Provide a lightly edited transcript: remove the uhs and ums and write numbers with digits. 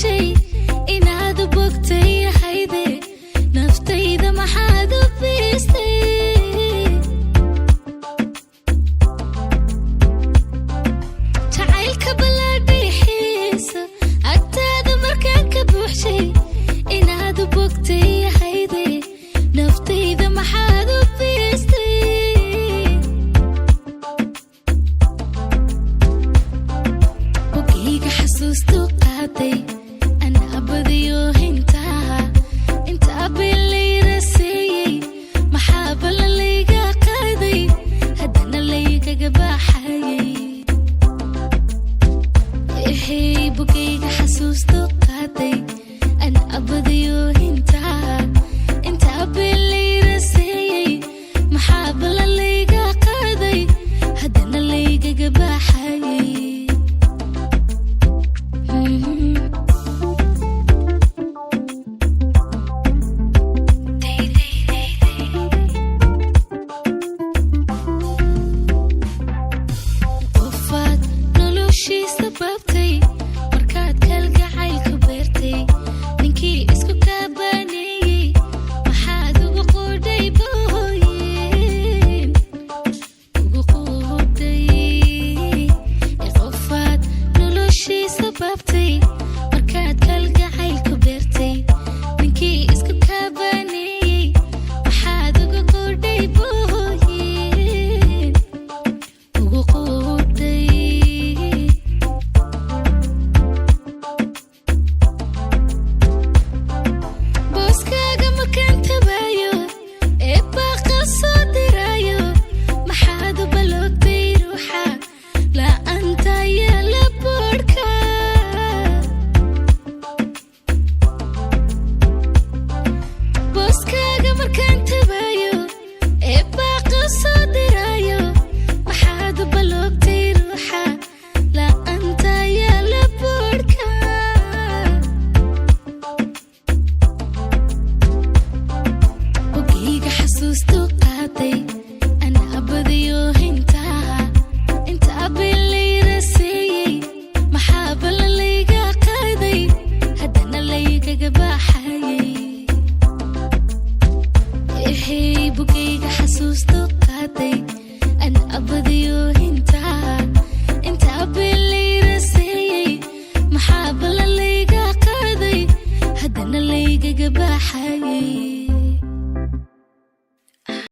Buuxshay inaad u bogtay hayde, naftayda maxaad u biistay? Jacaylka ballaadhay xiisa agtaada markaan ka buuxshay inaad u bogtay hayde, naftayda maxaad u biistay? Bogayga xasuustu qaaday anaa badiyo hintaha intaa bilayra siiyey, maxaa ballan layga qaaday haddana laygaga baxayay? Ehey, bogayga xasuustu qaaday anaa badiyo hintaha intaa bilayra siiyey, maxaa ballan layga qaaday haddana laygaga baxayay? Qofaad noloshiisa baabtay markaad kalgacaylku beertay, ninkii isku kaabaneeyey maxaad ugu qudhay booyin ugu qudhay? Qofaad noloshiisa baabtay markaad kalgacaylku beertay, ninkii isku kaabaneeyey maxaad ugu qudhay booyin ugu qudhay? Booskaaga makaan tabaayo ee baaqa soo diraayo, maxaad u baloogtay ruuxa la'aanta yaala boodhka? Booskaaga markaan tabaayo ee baaqa soo diraayo, maxaad u baloogtay ruuxa la'aanta yaala boodhka? Bogayga xasuustu qaaday anaa badiyo hintaha intaa bilayra siiyey, maxaa ballan layga qaaday haddana laygaga baxayay? Ehey, bogayga xasuustu qaaday.